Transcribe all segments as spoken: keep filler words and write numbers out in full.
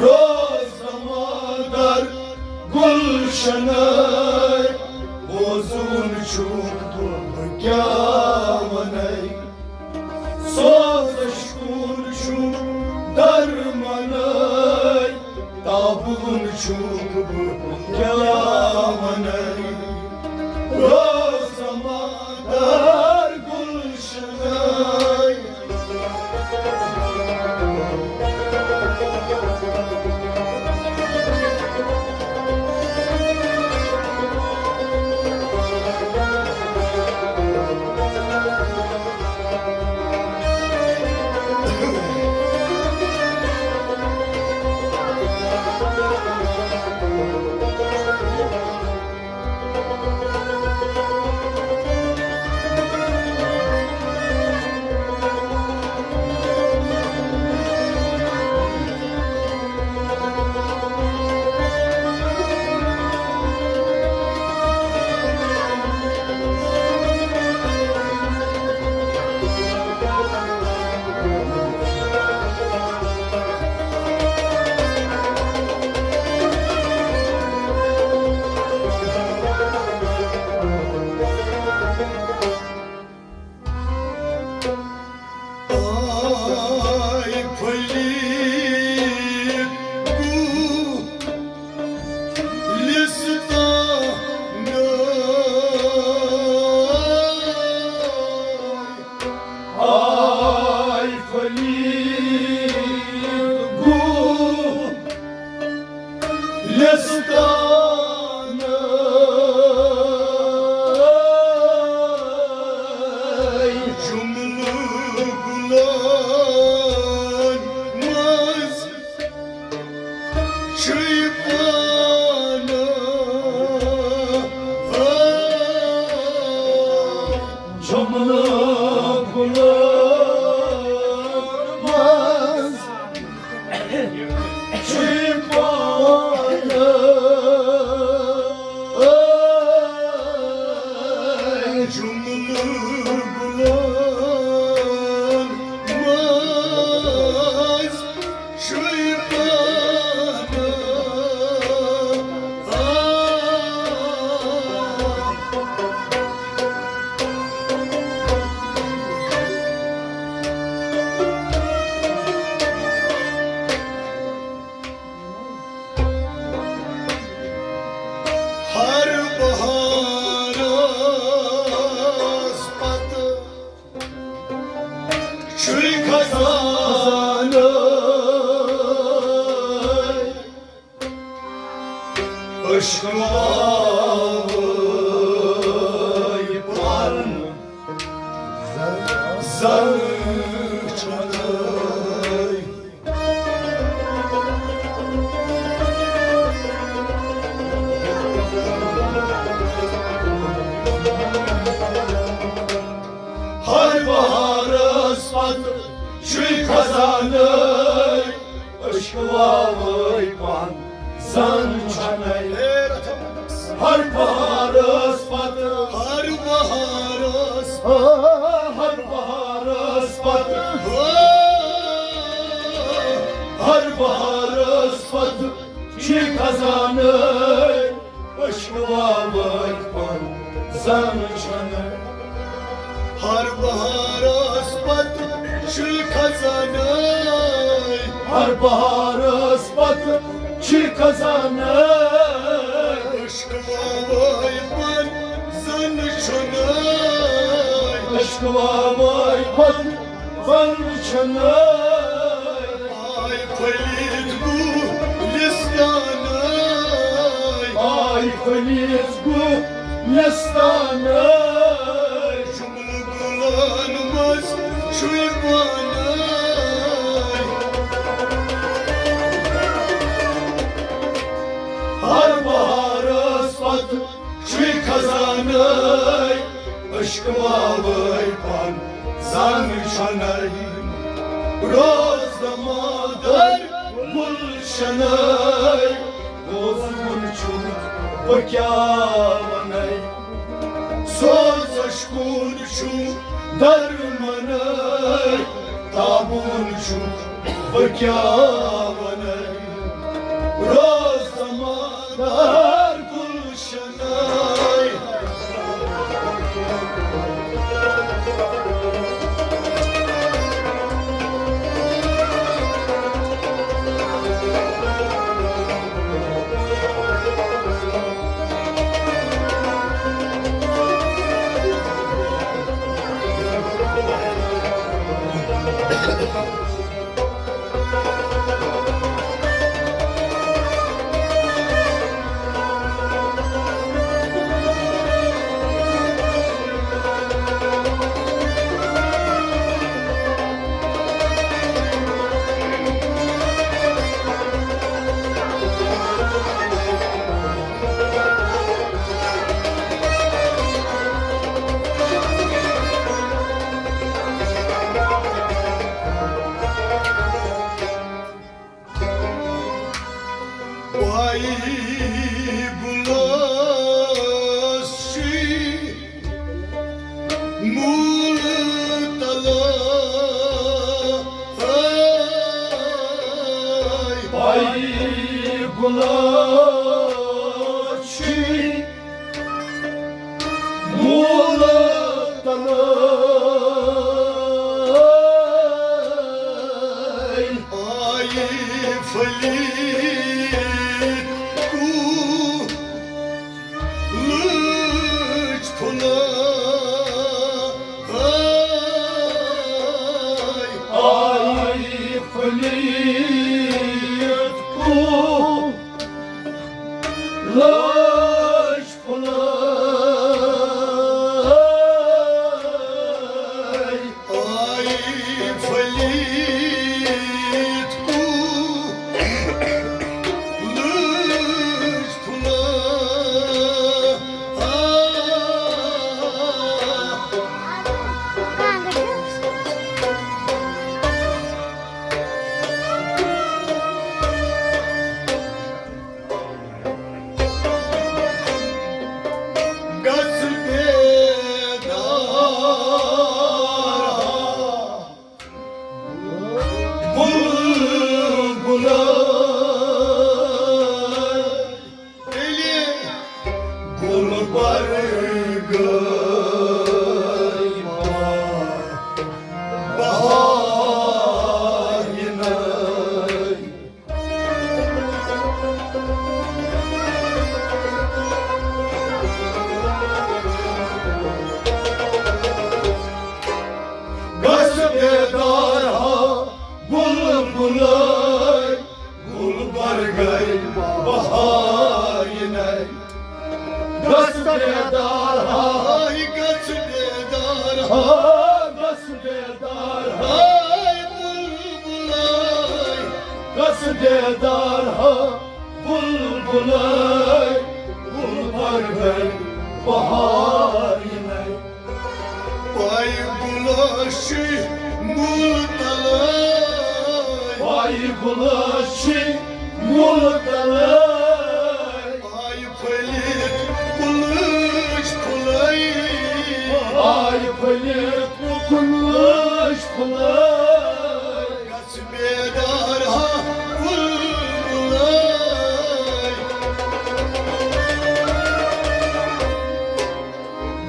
روزٕ مادر گُلشنَے، ووزُن چھُکھ بہٕ، بہٕ کیٛاہ وَنَے۔ سوزش کُن چھُ درمنَے، تابُن چھُکھ بہٕ، بہٕ کیٛاہ وَنَے۔ روزٕ مادر گُلشنَے۔ آے پھٔلِتھ گُلِستانَے۔ آے پھٔلِتھ گُلِستانَے۔ جُملہٕ گُلَن منٛز چھُے پانہٕ۔ جُملہٕ گُلَن منٛز چھُے پانہٕ۔ جُملہٕ گُلَن منٛز چھُے پانہٕ۔ ہر بہارس پتہٕ چھُے خزانہٕ عشقہٕ واوٕے پن زن چھُنہٕ۔ ہر بہارس پتہٕ چھُے خزانہٕ عشقہٕ واوٕے پن زن چھُنہٕ۔ ہر بہارس پتہٕ، ہر بہارس، آ، ہر بہارس پتہٕ، آ، ہر بہارس پتہٕ چھُے خزانہٕ عشقہٕ واوٕے پن زن چھُنہٕ۔ ہر بہارس پتہٕ چھُے خزانہٕ۔ ہر بہارس پتہٕ چھُے خزانہٕ۔ عشقہٕ واوٕے پن زن چھُنہٕ۔ عشقہٕ واوٕے پن زن چھُنہٕ۔ آے پھٔلِتھ گُلِستانَے۔ آے پھٔلِتھ گُلِستانَے۔ جُملہٕ گُلَن منٛز چھُے پانَے۔ ہر بہارس پتہٕ چھُے خزانَے عشقہٕ واوٕے پن زن چھُنَے۔ روزٕ مادر گُلشنَے، ووزُن چھُ بہٕ کیٛاہ وَنَے۔ سوزش کُن چھُ درمنَے، تابُن چھُ بہٕ کیٛاہ وَنَے۔ روز دمادار گلشنائی۔ پائی گلاس چھی مول تلے۔ پائی گلاس چھی مول تلے۔ آئی پھلیت کو لچ پھلے۔ آئی پھلیت کو لچ پھلے۔ آئی پھلیت کو لچ پھلے۔ گژھ بیدار بلبلے۔ تیٚلہِ گُلبرگے بہار یِنَے۔ گژھ بیدار ہا بلبلے، گُلبرگے بہار یِنَے۔ گژھ بیدار ہا، گژھ بیدار ہا، گژھ بیدار ہا، بلبلے۔ گژھ بیدار ہا بلبلے، گُلبرگے بہار یِنَے۔ پائی گلاس چھی مول تلے۔ پائی گلاس چھی مول تلے۔ آئی پھلیت کو لچ پھلے۔ آئی پھلیت کو لچ پھلے۔ گژھ بیدار ہا بلبلے۔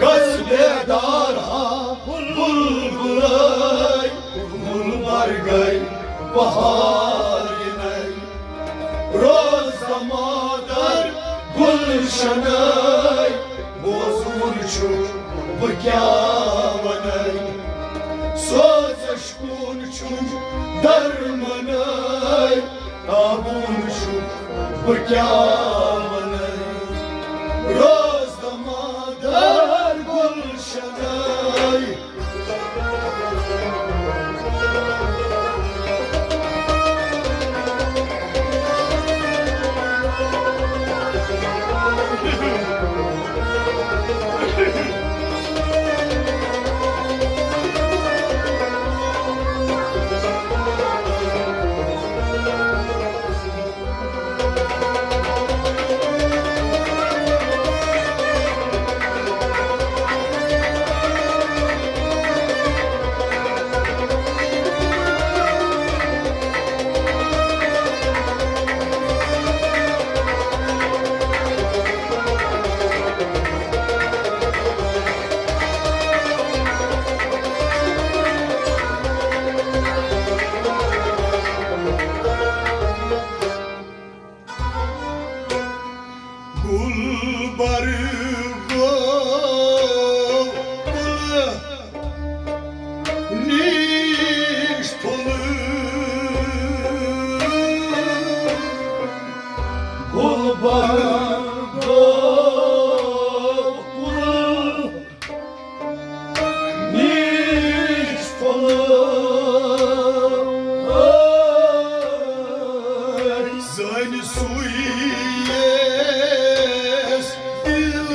گژھ بیدار ہا بلبلے، گُلبرگے بہار یِنَے۔ روز دمادار گلشنائی، بوزوُن چھُ بہٕ کیٛاہ وَنَے۔ سوز عشقُن چھُم درمنَے، تابوٗن چھُم بہٕ کیٛاہ وَنَے۔ روز دمادار گلشنائی۔ سُے یَس دِل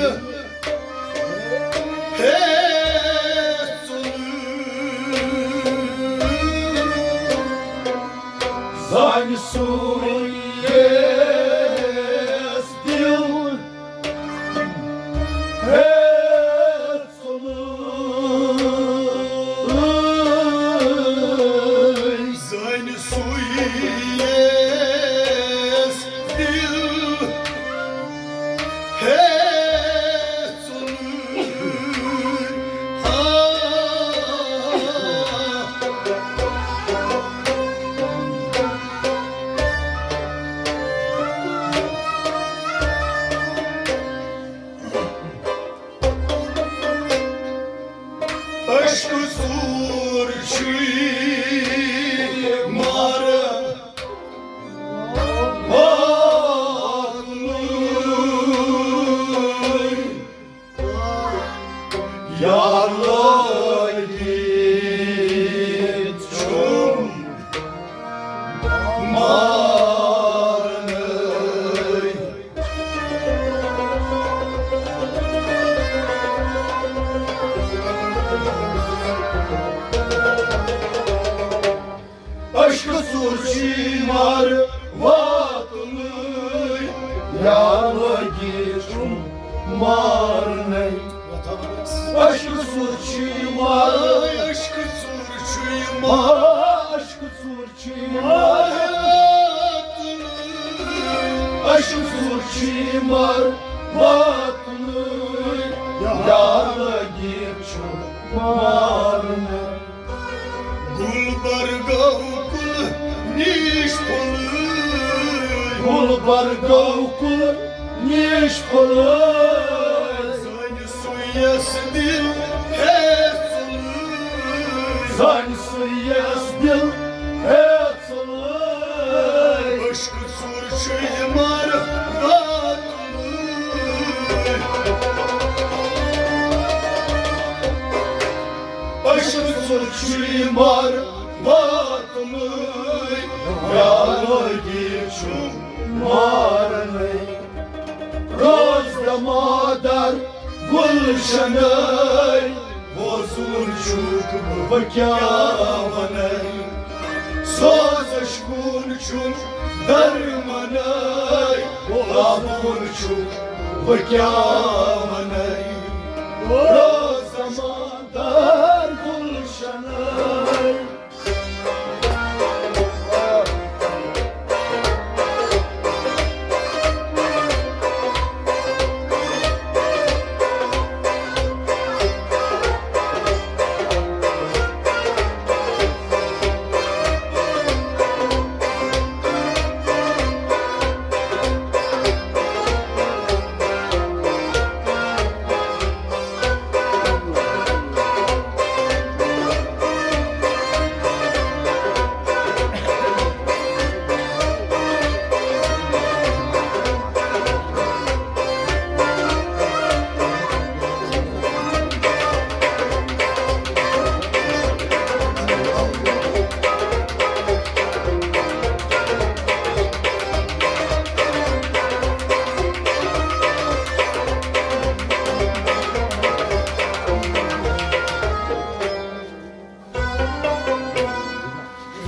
ہیٚژُن۔ زانہِ سُے یَس دِل ہیٚژُن۔ زانہِ سُے یَس دِل ہیٚژُن۔ آ۔ عشقہٕ ژوٗر چھُے مارٕ واتنُے۔ یار لٲگِتھ چھُم مارنَے۔ عشقہٕ ژوٗر چھُے مارٕ واتنُے، یار لٲگِتھ چھُم مارنَے۔ عشقہٕ ژوٗر چھُے مارٕ، عشقہٕ ژوٗر چھُے مارٕ، عشقہٕ ژوٗر چھُے مارٕ، عشقہٕ ژوٗر چھُے مارٕ واتنُے، یار لٲگِتھ چھُم مارنَے۔ گُلبرگو کُل نیش پھۄلے۔ گُلبرگو کُل نیش پھۄلے۔ زانہِ سُے یَس دِل ہیٚژُن۔ زانہِ سُے یَس دِل ہیٚژُن۔ عشقہٕ ژوٗر چھُے مارٕ واتنُے۔ عشقہٕ ژوٗر چھُے مارٕ واتنُے، یار لٲگِتھ چھُم مارنَے۔ روز دمادار گُلشنَے، وۄزُل چھُکھ بہٕ کیٛاہ وَنَے۔ سوزش کُن چھُم درمنَے، آبُن چھُکھ بہٕ کیٛاہ وَنَے۔ روز دمادار گُلشنَے۔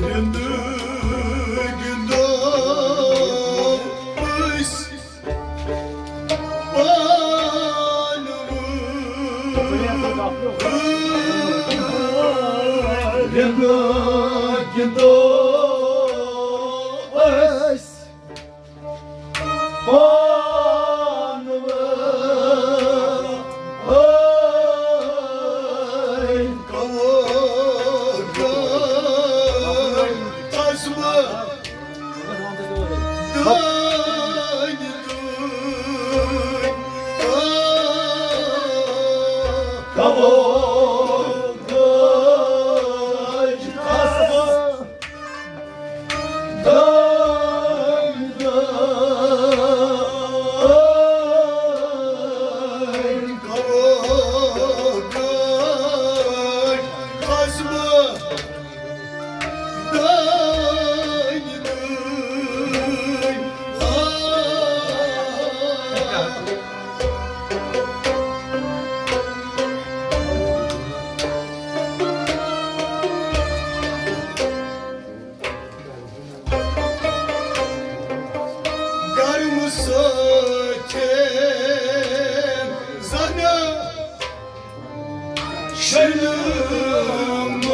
رِنٛدٕ گِنٛدو أسۍ پانہٕ ؤنۍ۔ رِنٛدٕ گِنٛدو أسۍ پانہٕ ؤنۍ۔ کَوو گام قصبہٕ دٲنۍ دٲنۍ۔ کَوو گام قصبہٕ سۭتۍ زَنہٕ شِنہٕ مٲنۍ۔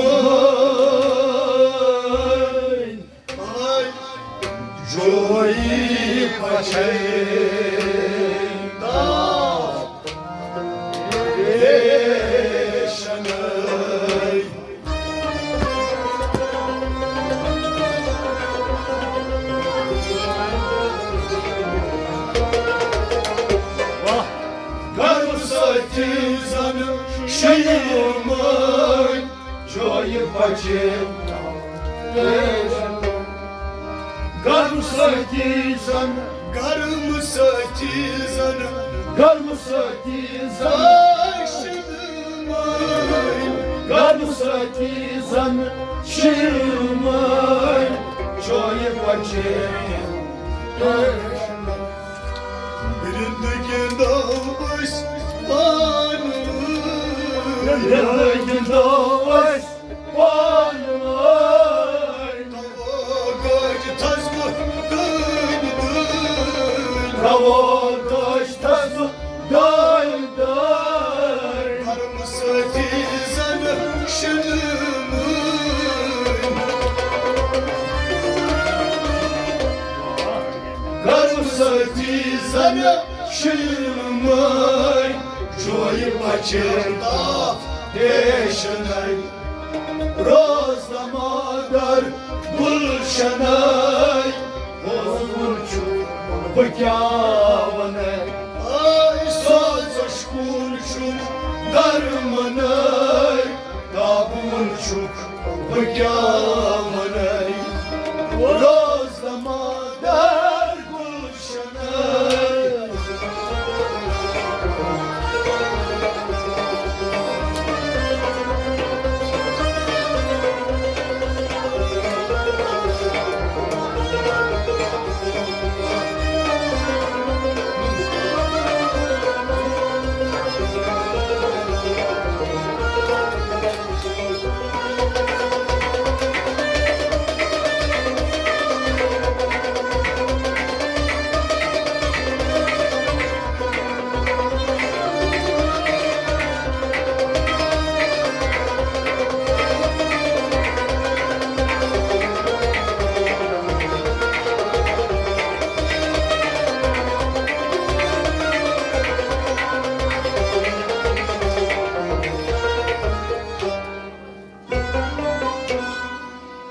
آے جویی پَچھے تاپھ پیشَنَے۔ گرم سۭتی زن شیٖن مٲنۍ جویہِ پچے۔ گرم سۭتی زن، گرم سۭتی زن، گرم سۭتی زن شیٖن مٲنۍ، گرم سۭتی زن شیٖن مٲنۍ جویہِ پچے۔ رِندٕ گِنٛدو أسۍ پانہٕ ؤنۍ۔ رِندٕ گِنٛدو أسۍ پانہٕ ؤنۍ۔ تھاوو گٲج تھزوٕ دٲنۍ دٲنۍ۔ تھاوو گٲج تھزوٕ دٲنۍ دٲنۍ۔ گرم سۭتی زن شِنہٕ مٲنۍ۔ گرم سۭتی زن شِنہٕ مٲنۍ۔ جویہِ پچے تاپھ پیشنَے۔ روز دمادر گلشنَے۔ ووزمُت چھُ بہٕ کیٛاہ وَنَے۔ آے سوزش کُن چھُم درمنَے۔ تابوٗن چھُکھ بہٕ کیٛاہ وَنَے۔ روز دمادر گلشنَے۔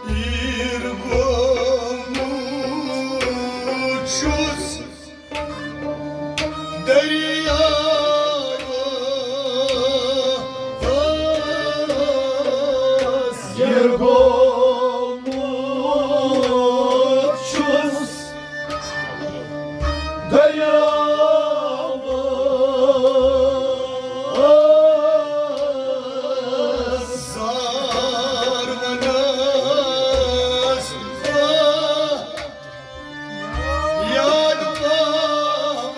پیٖر گوٚمُت چھُس دٔریاوَس۔ پیٖر گوٚمُت چھُس دٔریاوَس۔ زار وَنَس بہٕ یاد پاوَس۔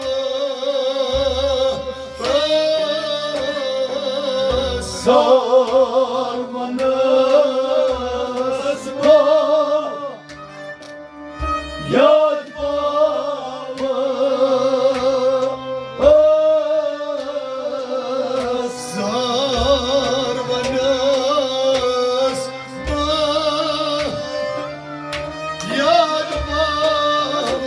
زار وَنَس بہٕ یاد پاوَس۔ زار وَنَس بہٕ یاد پاوَس۔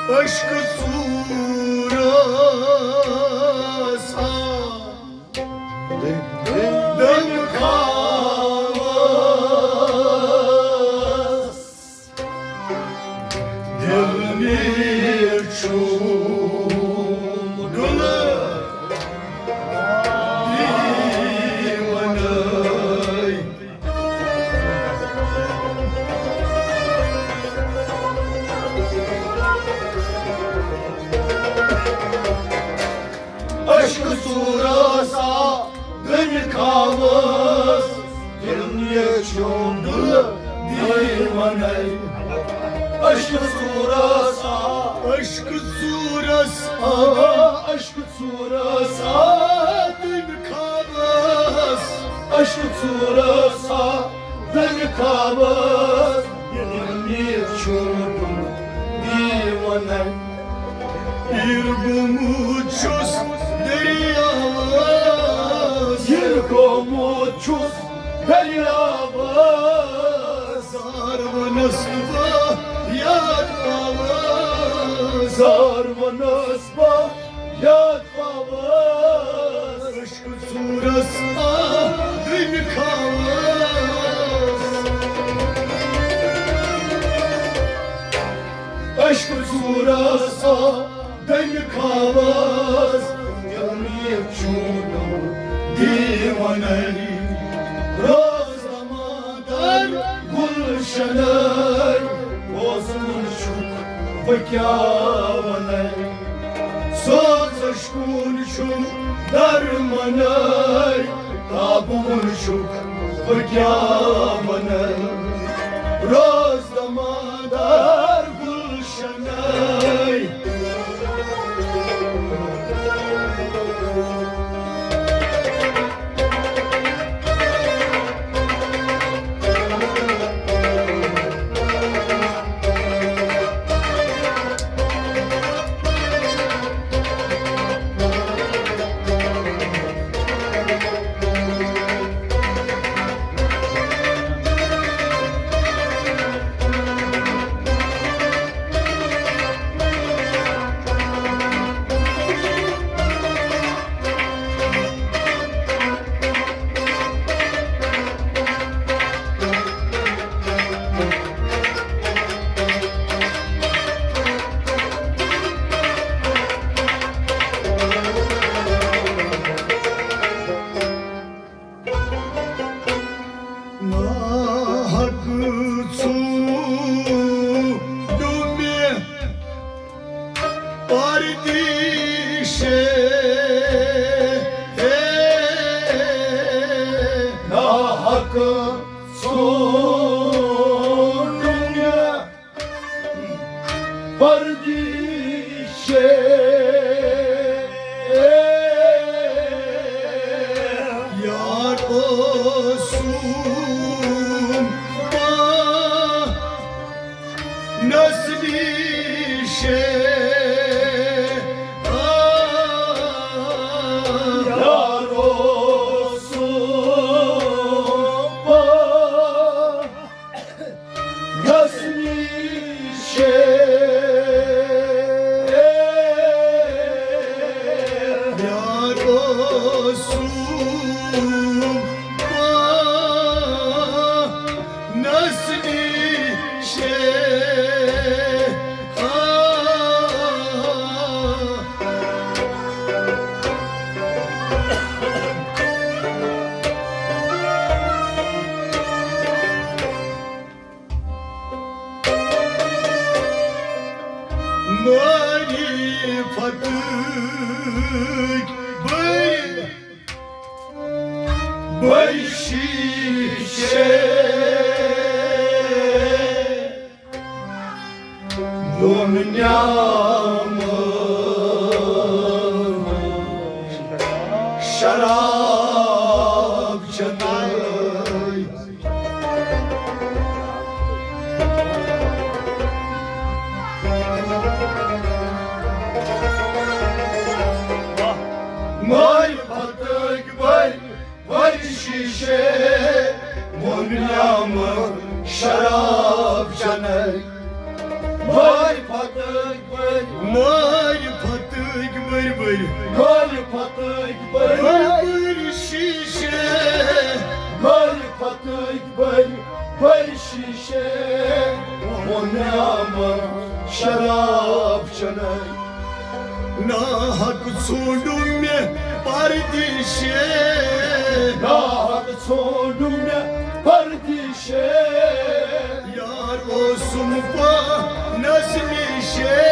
عشقہٕ ژوٗرَس آ دٔمۍ کھاوَس۔ دِل نیٖر چھُم ڈُلہٕ دیٖوانَے۔ عشقہٕ ژوٗرَس آ دٔمۍ کھاوَس۔ دِل نیٖر چھُم ڈُلہٕ دیٖوانَے۔ عشقہٕ ژوٗرَس عشقہٕ ژوٗرس آو تٔمۍ خوابس، عشقہٕ ژوٗرس آو تٔمۍ خوابس، یہِ تعمیٖر چھُنہٕ دیوانَے۔ یِر گوٚمُت چھُس دٔریاوس، یِر گوٚمُت چھُس دٔریاوس۔ زار وَنس بہٕ یاد پاوس، زار وَنس بہٕ یاد پاوس۔ عشقہٕ ژوٗرس آو تٔمۍ خوابس، عشقہٕ ژوٗرس آو تٔمۍ خوابس، تعمیٖر چھُنہٕ دیوانَے۔ روز دمادار گلشنَے، اوسمُت چھُکھ بہٕ کیٛاہ وَنَے۔ سوزش کُن چھُم درمنَے، تابوٗن چھُکھ بہٕ کیٛاہ وَنَے۔ روز دمادار گلشنَے۔ ناحق ژھونڈ مےٚ پردیشے۔ ناحق ژھونڈ مےٚ پردیشے۔ یار اوسُم پانس نِشے۔ یار اوسُم پانس نِشے۔ یار اوسُم پانس نِشے۔ آ۔ معرفتٕکۍ بٔرۍ بٔرۍ شیٖشے۔ دۄن نیامہٕ شراب چٮ۪نَے۔ معرفتٕکۍ بٔرۍ بٔرۍ شیٖشے، دۄن نیامہٕ شراب چٮ۪نَے۔ معرفتٕکۍ بٔرۍ، معرفتٕکۍ بٔرۍ بٔرۍ، معرفتٕکۍ بٔرۍ بٔرۍ بٔرۍ شیٖشے۔ معرفتٕکۍ بٔرۍ بٔرۍ شیٖشے، دۄن نیامہٕ شراب چٮ۪نَے۔ ناحق ژھونڈُم مےٚ پردیشے۔ ناحق ژھونڈُم مےٚ پردیشے۔ یار اوسُم پانس نِشے۔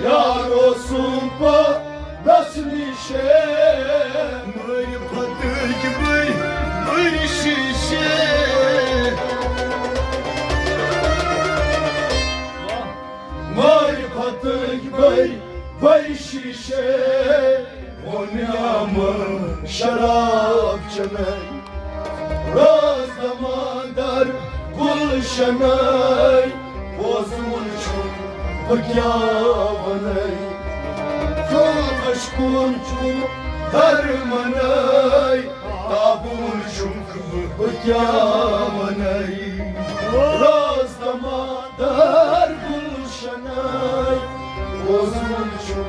یار اوسُم پانس نِشے۔ معرفتٕکۍ بٔرۍ بٔرۍ شیٖشے۔ معرفتٕکۍ بٔرۍ بٔرۍ شیٖشے۔ شراب چنائی، روز دمادر گلشنائی، پوزمُت چھُم بہٕ کیٛاہ وَنَے۔ خۄش کُن چھُم درمنائی، تابُن چھُم بہٕ کیٛاہ وَنَے۔ روز دمادر گلشنائی، پوزمُت چھُم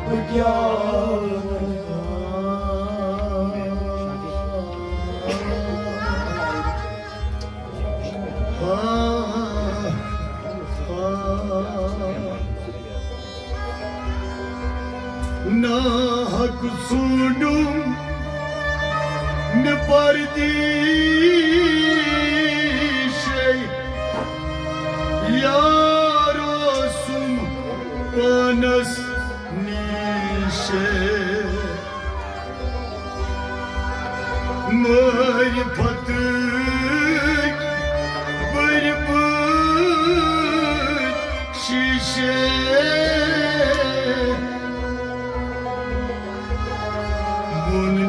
بہٕ کیٛاہ وَنَے۔ ناحق ژھونڈُم نہٕ پردیشے، یار اوسُم پانس نیشے۔ معرفتٕکۍ بٔرۍ بٔرۍ شیشے۔ بۄن